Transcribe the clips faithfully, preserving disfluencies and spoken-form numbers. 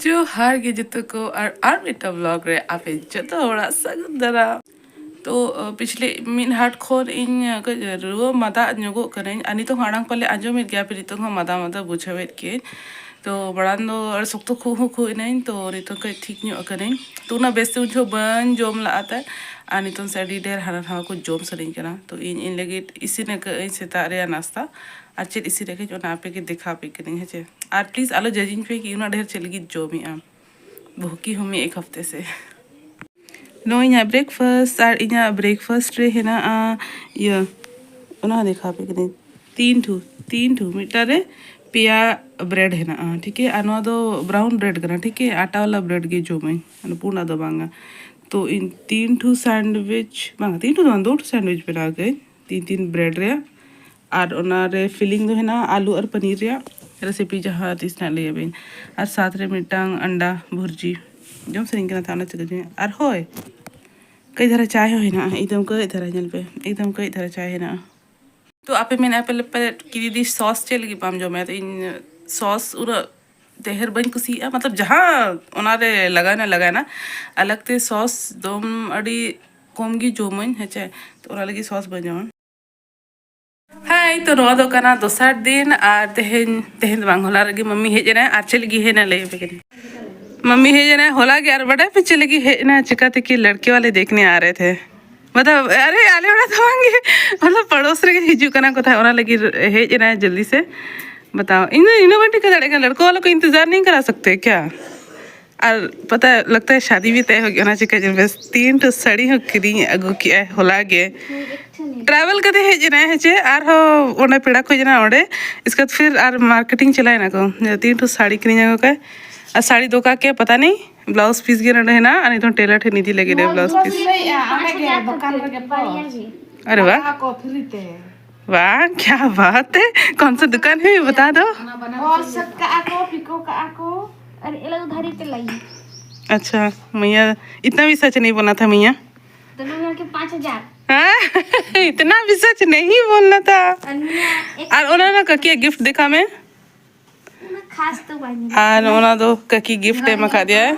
ᱡᱚᱦᱟᱨ ᱜᱮ ᱡᱚᱛᱚ ᱠᱚ, ᱟᱨ ᱟᱨ ᱢᱤᱫᱴᱟᱝ ᱵᱞᱚᱜ ᱨᱮ ᱟᱯᱮ ᱡᱚᱛᱚ ᱦᱚᱲᱟᱜ ᱥᱟᱹᱜᱩᱱ ᱫᱟᱨᱟᱢ᱾ ᱛᱚ ᱯᱤᱪᱷᱞᱮ ᱢᱤᱫ ᱦᱟᱴ ᱠᱷᱚᱱ ᱤᱧ ᱠᱟᱹᱡ ᱨᱩᱣᱟᱹ ᱢᱟᱫᱟ ᱧᱚᱜᱚᱜ ᱠᱟᱹᱱᱟᱹᱧ, ᱟᱨ ᱱᱤᱛᱚᱝ ᱦᱚᱸ ᱟᱲᱟᱝ ᱯᱟᱞᱮ ᱟᱸᱡᱚᱢᱮᱫ ᱜᱮᱭᱟ ᱯᱮ, ᱱᱤᱛᱚᱝ ᱦᱚᱸ ᱢᱟᱫᱟ ᱢᱟᱫᱟ ᱵᱩᱡᱷᱟᱹᱣᱮᱫ ᱜᱮᱭᱟᱹᱧ᱾ ᱛᱚ ᱢᱟᱲᱟᱝ ᱫᱚ ᱟᱹᱰᱤ ᱥᱚᱠᱛᱚ ᱠᱷᱩᱜ ᱦᱚᱸ ᱠᱷᱩᱜ ᱮᱱᱟᱹᱧ, ᱛᱚ ᱱᱤᱛᱚᱝ ᱠᱟᱹᱡ ᱴᱷᱤᱠ ᱧᱚᱜ ᱟᱠᱟᱱᱟᱹᱧ᱾ ᱛᱚ ᱚᱱᱟ ᱵᱮᱥ ᱛᱮ ᱩᱱ ᱡᱚᱦᱚᱜ ᱵᱟᱹᱧ ᱡᱚᱢ ᱞᱟᱜᱼᱟ ᱛᱟᱦᱮᱸᱫ, ᱟᱨ ᱱᱤᱛᱚᱝ ᱥᱮ ᱟᱹᱰᱤ ᱰᱷᱮᱨ ᱦᱟᱱᱟ ᱱᱟᱣᱟ ᱠᱚ ᱡᱚᱢ ᱥᱟᱱᱟᱧ ᱠᱟᱱᱟ᱾ ᱛᱚ ᱤᱧ ᱤᱧ ᱞᱟᱹᱜᱤᱫ ᱤᱥᱤᱱ ᱟᱠᱟᱫ ᱟᱹᱧ ᱥᱮᱛᱟᱜ ᱨᱮᱭᱟᱜ ᱱᱟᱥᱛᱟ, ᱟᱨ ᱪᱮᱫ ᱤᱥᱤᱱ ᱟᱠᱟᱫᱟᱹᱧ ᱚᱱᱟ ᱟᱯᱮ ᱜᱮ ᱫᱮᱠᱷᱟᱣ ᱟᱯᱮ ᱠᱟᱹᱱᱟᱹᱧ, ᱦᱮᱸ ᱪᱮ? ᱟᱨ ᱯᱞᱤᱡᱽ ᱟᱞᱚ ᱡᱟᱡᱤᱧ ᱯᱮ ᱠᱤ ᱩᱱᱟᱹᱜ ᱰᱷᱮᱨ ᱪᱮᱫ ᱞᱟᱹᱜᱤᱫ ᱡᱚᱢᱮᱜᱼᱟ, ᱵᱷᱩᱠᱤ ᱦᱩᱢᱤ ᱮᱠ ᱦᱟᱯᱛᱮ ᱥᱮ᱾ ᱱᱚᱜᱼᱚᱭ ᱤᱧᱟᱹᱜ ᱵᱨᱮᱠᱯᱷᱟᱥᱴ, ᱟᱨ ᱤᱧᱟᱹᱜ ᱵᱨᱮᱠᱯᱷᱟᱥᱴ ᱨᱮ ᱦᱮᱱᱟᱜᱼᱟ ᱤᱭᱟᱹ, ᱚᱱᱟ ᱦᱚᱸ ᱫᱮᱠᱷᱟᱣ ᱟᱯᱮ ᱠᱟᱹᱱᱟᱹᱧ᱾ ᱛᱤᱱ ᱴᱷᱩ, ᱛᱤᱱ ᱴᱷᱩ ᱢᱤᱫᱴᱟᱝ ᱨᱮ ᱯᱮᱭᱟ ᱵᱨᱮᱰ ᱦᱮᱱᱟᱜᱼᱟ, ᱴᱷᱤᱠ ᱜᱮᱭᱟ᱾ ᱟᱨ ᱱᱚᱣᱟ ᱫᱚ ᱵᱨᱟᱣᱩᱱ ᱵᱨᱮᱰ ᱠᱟᱱᱟ, ᱴᱷᱤᱠ ᱜᱮᱭᱟ᱾ ᱟᱴᱟ ᱣᱟᱞᱟ ᱵᱨᱮᱰ ᱜᱮ ᱡᱚᱢᱟᱹᱧ, ᱚᱱᱟ ᱯᱩᱸᱰᱟᱜ ᱫᱚ ᱵᱟᱝᱟ᱾ ᱛᱚ ᱤᱧ ᱛᱤᱱ ᱴᱷᱩ ᱥᱟᱱᱰᱣᱤᱪ, ᱵᱟᱝᱟ, ᱛᱤᱱ ᱴᱷᱩ ᱫᱚ ᱵᱟᱝ, ᱫᱩ ᱴᱷᱩ ᱥᱟᱱᱰᱣᱤᱪ ᱵᱮᱱᱟᱣ ᱠᱟᱹᱧ, ᱛᱤᱱ ᱛᱤᱱ ᱵᱨᱮᱰ ᱨᱮᱭᱟᱜ᱾ ᱟᱨ ᱚᱱᱟᱨᱮ ᱯᱷᱤᱞᱤᱝ ᱫᱚ ᱦᱮᱱᱟᱜᱼᱟ ᱟᱞᱩ ᱟᱨ ᱯᱟᱱᱤᱨ ᱨᱮᱭᱟᱜ ᱨᱮᱥᱤᱯᱤ, ᱡᱟᱦᱟᱸ ᱛᱤᱥ ᱱᱟᱜ ᱞᱟᱹᱭ ᱟᱵᱤᱱ᱾ ᱟᱨ ᱥᱟᱛ ᱨᱮ ᱢᱤᱫᱴᱟᱝ ᱟᱱᱰᱟ ᱵᱷᱩᱨᱡᱤ, ᱡᱚᱢ ᱥᱟᱱᱟᱧ ᱠᱟᱱᱟ ᱛᱟᱦᱮᱸ, ᱚᱱᱟ ᱪᱤᱠᱟᱹ ᱡᱚᱢ᱾ ᱟᱨ ᱦᱳᱭ, ᱠᱟᱹᱡ ᱫᱷᱟᱨᱟ ᱪᱟᱭ ᱦᱚᱸ ᱦᱮᱱᱟᱜᱼᱟ, ᱮᱠᱫᱚᱢ ᱠᱟᱹᱡ ᱫᱷᱟᱨᱟ, ᱧᱮᱞ ᱯᱮ, ᱮᱠᱫᱚᱢ ᱠᱟᱹᱡ ᱫᱷᱟᱨᱟ ᱪᱟᱭ ᱦᱮᱱᱟᱜᱼᱟ᱾ ᱛᱚ ᱟᱯᱮ ᱢᱮᱱᱟ ᱯᱮ, ᱯᱮ ᱠᱤ ᱫᱤᱫᱤ ᱥᱚᱥ ᱪᱮᱫ ᱞᱟᱹᱜᱤᱫ ᱵᱟᱢ ᱡᱚᱢᱟ? ᱛᱚ ᱤᱧ ᱥᱚᱥ ᱩᱱᱟᱹᱜ ᱰᱷᱮᱨ ᱵᱟᱹᱧ ᱠᱩᱥᱤᱭᱟᱜᱼᱟ, ᱢᱚᱛᱞᱚᱵ ᱡᱟᱦᱟᱸ ᱚᱱᱟᱨᱮ ᱞᱟᱜᱟᱣᱮᱱᱟ ᱞᱟᱜᱟᱣᱮᱱᱟ, ᱟᱞᱟᱜᱽ ᱛᱮ ᱥᱚᱥ ᱫᱚᱢ ᱟᱹᱰᱤ ᱠᱚᱢ ᱜᱮ ᱡᱚᱢᱟᱹᱧ, ᱦᱮᱸ ᱪᱮ? ᱛᱚ ᱚᱱᱟ ᱞᱟᱹᱜᱤᱫ ᱥᱚᱥ ᱵᱟᱹᱧ ᱡᱚᱢᱟ᱾ ᱦᱟᱭ, ᱛᱚ ᱱᱚᱣᱟ ᱫᱚ ᱠᱟᱱᱟ ᱫᱚᱥᱟᱨ ᱫᱤᱱ, ᱟᱨ ᱛᱮᱦᱮᱧ, ᱛᱮᱦᱮᱧ ᱫᱚ ᱵᱟᱝ, ᱦᱚᱞᱟ ᱨᱮᱜᱮ ᱢᱟᱢᱤ ᱦᱮᱡ ᱮᱱᱟᱭ᱾ ᱟᱨ ᱪᱮᱫ ᱞᱟᱹᱜᱤᱫ ᱦᱮᱡ ᱮᱱᱟᱭ ᱞᱟᱹᱭ ᱟᱯᱮ ᱠᱟᱹᱱᱟᱹᱧ᱾ ᱢᱟᱢᱤ ᱦᱮᱡ ᱮᱱᱟᱭ ᱦᱚᱞᱟ ᱜᱮ, ᱟᱨ ᱵᱟᱰᱟᱭ ᱯᱮ ᱪᱮᱫ ᱞᱟᱹᱜᱤᱫ ᱦᱮᱡ ᱮᱱᱟᱭ? ᱪᱤᱠᱟᱹ ᱛᱮᱠᱤ ᱞᱟᱲᱠᱮ ᱣᱟᱞᱮ ᱫᱮᱠᱷᱱᱮ ᱟ ᱨᱮ ᱛᱷᱮ, ᱢᱚᱛᱞᱚᱵ, ᱟᱨᱮ, ᱟᱞᱮ ᱚᱲᱟᱜ ᱫᱚ ᱵᱟᱝ ᱜᱮ, ᱢᱚᱛᱞᱚᱵ, ᱯᱟᱲᱳᱥ ᱨᱮᱜᱮ ᱦᱤᱡᱩᱜ ᱠᱟᱱᱟ ᱠᱚ ᱛᱟᱦᱮᱸᱫ, ᱚᱱᱟ ᱞᱟᱹᱜᱤᱫ ᱦᱮᱡ ᱮᱱᱟᱭ ᱡᱚᱞᱫᱤ ᱥᱮ᱾ ᱵᱟᱛᱟᱣ, ᱤᱧ ᱫᱚ ᱤᱧ ᱫᱚ ᱵᱟᱹᱧ ᱴᱷᱤᱠᱟᱹ ᱫᱟᱲᱮᱭᱟᱜ ᱠᱟᱱᱟ, ᱞᱟᱲᱠᱟ ᱣᱟᱞᱟ ᱠᱚ ᱤᱱᱛᱮᱡᱟᱨ ᱱᱟᱦᱤ ᱠᱟᱨᱟ ᱥᱟᱠᱛᱮ ᱠᱭᱟ? ᱟᱨ ᱯᱟᱛᱟ ᱞᱟᱜᱛᱟ ᱦᱟᱭ ᱥᱟᱫᱤ ᱵᱷᱤ ᱛᱟᱭ ᱦᱳ ᱜᱟᱭᱟ, ᱚᱱᱟ ᱪᱤᱠᱟᱹ ᱡᱮ ᱵᱮᱥ ᱛᱤᱱ ᱴᱷᱩ ᱥᱟᱹᱲᱤ ᱦᱚᱸ ᱠᱤᱨᱤᱧ ᱟᱹᱜᱩ ᱠᱮᱜᱼᱟᱭ ᱦᱚᱞᱟ ᱜᱮ᱾ ᱴᱨᱟᱵᱷᱮᱞ ᱠᱟᱛᱮ ᱦᱮᱡ ᱮᱱᱟᱭ, ᱦᱮᱸ ᱪᱮ? ᱟᱨᱦᱚᱸ ᱚᱸᱰᱮ ᱯᱮᱲᱟ ᱠᱚ ᱦᱮᱡ ᱮᱱᱟ ᱚᱸᱰᱮ, ᱤᱥᱠᱮ ᱵᱟᱫ ᱯᱷᱤᱨ ᱟᱨ ᱢᱟᱨᱠᱮᱴᱤᱝ ᱪᱟᱞᱟᱣ ᱮᱱᱟ ᱠᱚ, ᱛᱤᱱ ᱴᱷᱩ ᱥᱟᱹᱲᱤ ᱠᱤᱨᱤᱧ ᱟᱹᱜᱩ ᱠᱟᱭ᱾ ᱟᱨ ᱥᱟᱹᱲᱤ ᱫᱚᱠᱟ ᱠᱮ ᱯᱟᱛᱟ ᱱᱟᱦᱤ, ᱵᱞᱟᱣᱩᱡᱽ ᱯᱤᱥ ᱜᱮ ᱱᱚᱰᱮ ᱦᱮᱱᱟᱜᱼᱟ, ᱟᱨ ᱱᱤᱛᱚᱝ ᱴᱮᱞᱟᱨ ᱴᱷᱮᱱ ᱤᱫᱤ ᱞᱟᱹᱜᱤᱫ ᱮ ᱵᱞᱟᱣᱩᱡᱽ ᱯᱤᱥ᱾ ᱥᱤᱞᱟᱹᱭᱮᱜᱼᱟ ᱚᱸᱰᱮ ᱜᱮ ᱫᱚᱠᱟᱱ ᱨᱮᱜᱮ ᱯᱚ᱾ ᱟᱨᱮ ᱵᱟᱦ᱾ ᱟᱠᱚ ᱯᱷᱨᱤ ᱛᱮ᱾ ᱵᱟᱦ, ᱠᱭᱟ ᱵᱟᱛ ᱦᱮ? ᱠᱚᱱ ᱥᱟ ᱫᱩᱠᱟᱱ ᱦᱮ, ᱵᱟᱛᱟ ᱫᱚ᱾ ᱚᱞ ᱥᱟᱹᱛ ᱠᱟᱜᱼᱟ ᱠᱚ, ᱯᱤᱠᱳ ᱠᱟᱜᱼᱟ ᱠᱚ᱾ ᱟᱨ ᱮᱞᱟᱜ ᱫᱷᱟᱨᱤ ᱛᱮ ᱞᱟᱹᱜᱤᱫ᱾ ᱟᱪᱪᱷᱟ ᱢᱟᱭᱟ, ᱤᱛᱱᱟ ᱵᱷᱤ ᱥᱟᱪ ᱱᱟᱦᱤ ᱵᱳᱞᱱᱟ ᱛᱷᱟ ᱢᱟᱭᱟ᱾ ᱫᱚᱱᱳ ᱢᱤᱞᱟ ᱠᱮ ᱯᱟᱸᱪ ᱦᱟᱡᱟᱨ᱾ ᱦᱮᱸ, ᱤᱛᱱᱟ ᱵᱷᱤ ᱥᱟᱪ ᱱᱟᱦᱤ ᱵᱳᱞᱱᱟ ᱛᱷᱟ᱾ ᱟᱨ ᱱᱤᱭᱟ ᱮᱠ ᱟᱨ ᱚᱱᱟ ᱱᱟ ᱠᱟᱠᱤᱭᱟ ᱜᱤᱯᱷᱴ ᱫᱮᱠᱷᱟ ᱢᱮ᱾ ᱟᱨ ᱚᱱᱟ ᱫᱚ ᱠᱟᱹᱠᱤ ᱜᱤᱯᱷᱴ ᱮ ᱮᱢ ᱟᱠᱟᱫᱮᱭᱟ᱾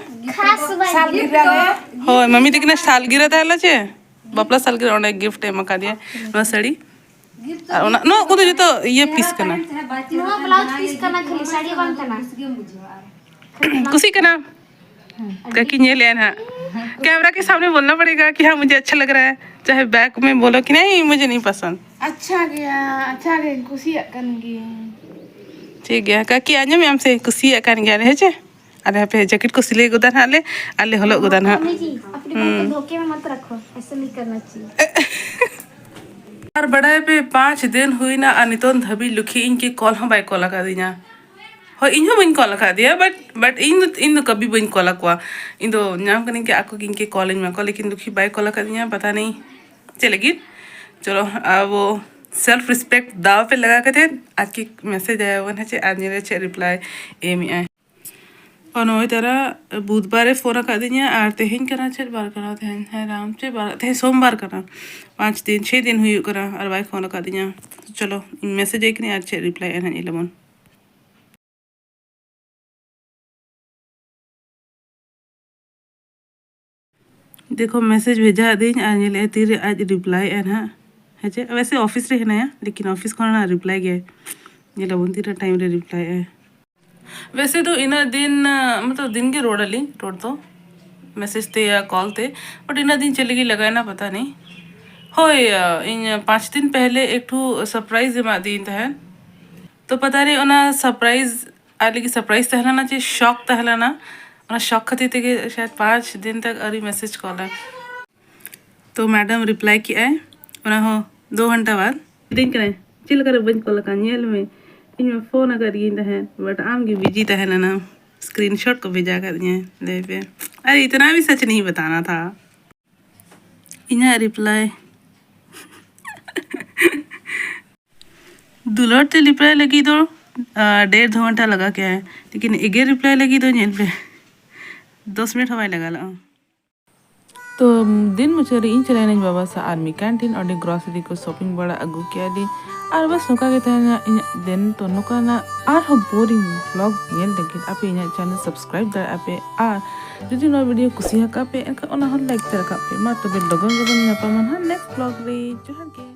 ᱦᱳᱭ, ᱢᱟᱢᱤ ᱛᱟᱹᱠᱤᱱᱟᱜ ᱥᱟᱞᱜᱤᱨᱟᱹ ᱛᱟᱦᱮᱸ ᱞᱮᱱᱟ ᱪᱮ, ᱵᱟᱯᱞᱟ ᱥᱟᱞᱜᱤᱨᱟᱹ, ᱚᱸᱰᱮ ᱜᱤᱯᱷᱴ ᱮ ᱮᱢ ᱟᱠᱟᱫᱮᱭᱟ ᱱᱚᱣᱟ ᱥᱟᱹᱲᱤ᱾ ᱟᱨ ᱚᱱᱟ, ᱱᱚᱣᱟ ᱠᱚᱫᱚ ᱡᱚᱛᱚ ᱤᱭᱟᱹ ᱯᱤᱥ ᱠᱟᱱᱟ᱾ ᱱᱚᱣᱟ ᱵᱞᱟᱣᱩᱡᱽ ᱯᱤᱥ ᱠᱟᱱᱟ, ᱠᱷᱟᱹᱞᱤ ᱥᱟᱹᱲᱤ ᱵᱟᱝ ᱠᱟᱱᱟ᱾ ᱠᱩᱥᱤᱜ ᱠᱟᱱᱟ? ᱠᱟᱹᱠᱤ ᱧᱮᱞᱮᱫᱼᱟ ᱱᱟᱦᱟᱜ᱾ कैमरा के सामने बोलना पड़ेगा कि हाँ, मुझे अच्छा लग रहा है, चाहे बैक में बोलो कि नहीं, मुझे नहीं पसंद। ᱟᱪᱪᱷᱟ ᱜᱮᱭᱟ, ᱟᱪᱪᱷᱟ ᱜᱮ, ᱠᱩᱥᱤᱭᱟᱜ ᱠᱟᱱ ᱜᱤᱭᱟᱹᱧ᱾ ᱴᱷᱤᱠ ᱜᱮᱭᱟ ᱠᱟᱹᱠᱤ, ᱟᱸᱡᱚᱢᱮᱫ ᱟᱢ ᱥᱮ? ᱠᱩᱥᱤᱭᱟᱜ ᱠᱟᱱ ᱜᱮᱭᱟᱞᱮ, ᱦᱮᱸ ᱪᱮ? ᱟᱞᱮ ᱦᱟᱯᱮ ᱡᱮᱠᱮᱴ ᱠᱚ ᱥᱤᱞᱟᱹᱭ ᱜᱚᱫᱟ ᱱᱟᱦᱟᱜ ᱞᱮ, ᱟᱨ ᱞᱮ ᱦᱚᱞᱚᱜ ᱜᱚᱫᱟ ᱱᱟᱦᱟᱜ᱾ ᱢᱟᱢᱤ ᱡᱤ, ᱟᱯᱱᱮ ᱠᱚ ᱦᱩᱸ᱾ ᱫᱷᱳᱠᱮ ᱢᱮ ᱢᱚᱛ ᱨᱟᱠᱷᱳ, ᱮᱥᱮ ᱱᱟᱦᱤ ᱠᱟᱨᱱᱟ ᱪᱟᱦᱤᱭᱮ᱾ ᱟᱨ ᱵᱟᱰᱟᱭ ᱯᱮ, ᱯᱟᱸᱪ ᱫᱤᱱ ᱦᱩᱭᱱᱟ ᱟᱨ ᱱᱤᱛᱚᱝ ᱫᱷᱟᱹᱵᱤᱡ ᱞᱩᱠᱷᱤ ᱤᱧ ᱠᱤ ᱠᱚᱞ ᱦᱚᱸ ᱵᱟᱭ ᱠᱚᱞ ᱟᱠᱟᱫᱤᱧᱟ᱾ ᱦᱳᱭ, ᱤᱧ ᱦᱚᱸ ᱵᱟᱹᱧ ᱠᱚᱞ ᱟᱠᱟᱫᱮᱭᱟ, but, but ᱤᱧ ᱫᱚ, ᱤᱧ ᱫᱚ ᱠᱟᱵᱷᱤ ᱵᱟᱹᱧ ᱠᱚᱞ ᱟᱠᱚᱣᱟ᱾ ᱤᱧ ᱫᱚ ᱧᱟᱢ ᱠᱟᱹᱱᱟᱹᱧ ᱠᱤ ᱟᱠᱚ ᱜᱮ ᱤᱧ ᱠᱤ ᱠᱚᱞ ᱟᱹᱧ ᱢᱟᱠᱚ, ᱞᱮᱠᱤᱱ ᱞᱩᱠᱷᱤ ᱵᱟᱭ ᱠᱚᱞ ᱟᱠᱟᱫᱤᱧᱟ, ᱯᱟᱛᱟ ᱱᱮᱭ ᱪᱮᱫ ᱞᱟᱹᱜᱤᱫ᱾ ᱪᱚᱞᱚ, ᱟᱵᱚ self respect ᱫᱟᱣ ᱯᱮ ᱞᱟᱜᱟᱣ ᱠᱟᱛᱮ ᱟᱡ ᱠᱤ ᱢᱮᱥᱮᱡᱽ ᱟᱭᱟᱵᱚᱱ, ᱦᱮᱸ ᱪᱮ, ᱟᱨ ᱧᱮᱞᱮ ᱪᱮᱫ ᱨᱤᱯᱞᱟᱭ ᱮᱢᱮᱜᱼᱟᱭ᱾ ᱟᱨ ᱱᱚᱜᱼᱚᱭ ᱛᱟᱨᱟ ᱵᱩᱫᱷᱵᱟᱨᱮ ᱯᱷᱳᱱ ᱟᱠᱟᱫᱤᱧᱟ ᱟᱨ ᱛᱮᱦᱮᱧ ᱠᱟᱱᱟ ᱪᱮᱫ ᱵᱟᱨ ᱠᱟᱱᱟ? ᱛᱮᱦᱮᱧ, ᱦᱮᱸ ᱨᱟᱢ, ᱪᱮᱫ ᱵᱟᱨ? ᱛᱮᱦᱮᱧ ᱥᱳᱢᱵᱟᱨ ᱠᱟᱱᱟ᱾ ᱯᱟᱸᱪ ᱫᱤᱱ, ᱪᱷᱚᱭ ᱫᱤᱱ ᱦᱩᱭᱩᱜ ᱠᱟᱱᱟ ᱟᱨ ᱵᱟᱭ ᱯᱷᱳᱱ ᱟᱠᱟᱫᱤᱧᱟ᱾ ᱪᱚᱞᱚ, ᱤᱧ ᱢᱮᱥᱮᱡᱽ ᱟᱭ ᱠᱟᱹᱱᱟᱹᱧ ᱟᱨ ᱪᱮᱫ ᱨᱤᱯᱞᱟᱭ ᱮ ᱱᱟᱦᱟᱜ ᱧᱮᱞᱟᱵᱚᱱ᱾ ᱫᱮᱠᱷᱳ, ᱢᱮᱥᱮᱡᱽ ᱵᱷᱮᱡᱟ ᱟᱹᱫᱤᱧ ᱟᱨ ᱧᱮᱞᱮᱫᱼᱟ ᱛᱤᱨᱮ ᱟᱡ ᱨᱤᱯᱞᱟᱭ ᱮᱫᱼᱟ ᱱᱟᱦᱟᱜ᱾ ᱦᱮᱸ ᱪᱮ? ᱣᱮᱥᱮ ᱚᱯᱷᱤᱥ ᱨᱮ ᱦᱮᱱᱟᱭᱟ, ᱞᱮᱠᱤᱱ ᱚᱯᱷᱤᱥ ᱠᱷᱚᱱ ᱱᱟᱦᱟᱜ ᱨᱤᱯᱞᱟᱭ ᱜᱮᱭᱟᱭ᱾ ᱧᱮᱞᱟᱵᱚᱱ ᱛᱤᱨᱮ ᱴᱟᱭᱤᱢ ᱨᱮ ᱨᱤᱯᱞᱟᱭ ᱮᱫᱼᱟᱭ᱾ ᱣᱮᱥᱮ ᱫᱚ ᱤᱱᱟᱹᱜ ᱫᱤᱱ, ᱢᱚᱛᱞᱚᱵ ᱫᱤᱱ ᱜᱮ ᱨᱚᱲ ᱟᱹᱞᱤᱧ, ᱨᱚᱲ ᱫᱚ ᱢᱮᱥᱮᱡᱽ ᱛᱮ ᱭᱟ ᱠᱚᱞ ᱛᱮ, but ᱤᱱᱟᱹᱜ ᱫᱤᱱ ᱪᱮᱫ ᱞᱟᱹᱜᱤᱫ ᱞᱟᱜᱟᱣᱮᱱᱟ ᱯᱟᱛᱟ ᱱᱮᱭ᱾ ᱦᱳᱭ, ᱤᱧ ᱯᱟᱸᱪ ᱫᱤᱱ ᱯᱮᱦᱞᱮ ᱮᱠᱴᱩ ᱥᱟᱨᱯᱨᱟᱭᱤᱡᱽ ᱮᱢᱟᱫᱤᱧ ᱛᱟᱦᱮᱸᱫ, ᱛᱚ ᱯᱟᱛᱟ ᱱᱮᱭ ᱚᱱᱟ ᱥᱟᱨᱯᱨᱟᱭᱤᱡᱽ ᱟᱡ ᱞᱟᱹᱜᱤᱫ ᱥᱟᱨᱯᱨᱟᱭᱤᱡᱽ ᱛᱟᱦᱮᱸ ᱞᱮᱱᱟ ᱪᱮ ᱥᱚᱠ ᱛᱟᱦᱮᱸ ᱞᱮᱱᱟ, ᱚᱱᱟ ᱥᱚᱠ ᱠᱷᱟᱹᱛᱤᱨ ᱛᱮᱜᱮ ᱥᱟᱭᱟᱫ ᱯᱟᱸᱪ ᱫᱤᱱ ᱛᱟᱠ ᱟᱹᱣᱨᱤ ᱢᱮᱥᱮᱡᱽ ᱠᱚᱞᱟ᱾ ᱛᱚ ᱢᱮᱰᱟᱢ ᱨᱤᱯᱞᱟᱭ ᱠᱮᱜᱼᱟᱭ, ᱚᱱᱟ ᱦᱚᱸ ᱫᱩ ᱜᱷᱚᱱᱴᱟ ᱵᱟᱫ᱾ ᱢᱤᱛᱟᱹᱧ ᱠᱟᱱᱟᱭ, "ᱪᱮᱫ ᱞᱮᱠᱟᱨᱮ ᱵᱟᱹᱧ ᱠᱚᱞ ᱟᱠᱟᱫ? ᱧᱮᱞ ᱢᱮ, ᱤᱧ ᱢᱟ ᱯᱷᱳᱱ ᱟᱠᱟᱫ ᱜᱤᱭᱟᱹᱧ ᱛᱟᱦᱮᱸᱫ, but ᱟᱢ ᱜᱮ ᱵᱤᱡᱤ ᱛᱟᱦᱮᱸ ᱞᱮᱱᱟᱢ, ᱥᱠᱨᱤᱱ ᱥᱚᱴ ᱠᱚ ᱵᱷᱮᱡᱟ ᱟᱠᱟᱫᱤᱧᱟᱹ, ᱞᱟᱹᱭ ᱯᱮ, ᱟᱨ ᱤᱛᱱᱟ ᱵᱷᱤ ᱥᱟᱪ ᱱᱟᱦᱤᱸ ᱵᱟᱛᱟᱱᱟ ᱛᱷᱟ᱾" ᱤᱧᱟᱹᱜ ᱨᱤᱯᱞᱟᱭ, ᱫᱩᱞᱟᱹᱲ ᱛᱮ ᱨᱤᱯᱞᱟᱭ ᱞᱟᱹᱜᱤᱫ ᱫᱚ, ᱟ, ᱰᱮᱲ ᱫᱩ ᱜᱷᱚᱱᱴᱟ ᱞᱟᱜᱟᱣ ᱠᱮᱜᱼᱟᱭ, ᱞᱮᱠᱤᱱ ᱮᱜᱮᱨ ᱨᱤᱯᱞᱟᱭ ᱞᱟᱹᱜᱤᱫ ᱫᱚ ᱧᱮᱞ ᱯᱮ, ᱫᱚᱥ ᱢᱤᱱᱤᱴ ᱦᱚᱸ ᱵᱟᱭ ᱞᱟᱜᱟᱣ ᱞᱮᱫᱼᱟ᱾ ᱛᱚ, ᱫᱤᱱ ᱢᱩᱪᱟᱹᱫ ᱨᱮ ᱤᱧ ᱪᱟᱞᱟᱣ ᱮᱱᱟᱹᱧ ᱵᱟᱵᱟ ᱥᱟᱶ ᱟᱨ ᱢᱤᱫ ᱠᱮᱱᱴᱤᱱ, ᱚᱸᱰᱮ ᱜᱨᱚᱥᱟᱨᱤ ᱠᱚ ᱥᱚᱯᱤᱝ ᱵᱟᱲᱟ ᱟᱹᱜᱩ ᱠᱮᱜᱼᱟ ᱞᱤᱧ᱾ ᱟᱨ ᱵᱟᱥ ᱱᱚᱝᱠᱟ ᱜᱮ ᱛᱟᱦᱮᱱᱟ ᱤᱧᱟᱹᱜ ᱫᱮᱱ᱾ ᱛᱚ ᱱᱚᱝᱠᱟᱱᱟᱜ ᱟᱨᱦᱚᱸ boring vlog ᱧᱮᱞ ᱞᱟᱹᱜᱤᱫ ᱟᱯᱮ ᱤᱧᱟᱹᱜ channel subscribe ᱫᱟᱲᱮᱭᱟᱜᱼᱟ ᱯᱮ᱾ ᱟᱨ ᱡᱩᱫᱤ ᱱᱚᱣᱟ video ᱠᱩᱥᱤ ᱟᱠᱟᱫ ᱯᱮ, ᱮᱱᱠᱷᱟᱱ ᱚᱱᱟ ᱦᱚᱸ like ᱛᱮ ᱨᱟᱠᱟᱵ ᱯᱮ᱾ ᱢᱟ ᱛᱚᱵᱮ ᱞᱚᱜᱚᱱ ᱜᱮᱵᱚᱱ ᱧᱟᱯᱟᱢᱟ ᱱᱟᱦᱟᱜ next vlog ᱨᱮ᱾ ᱡᱚᱦᱟᱨ ᱜᱮ᱾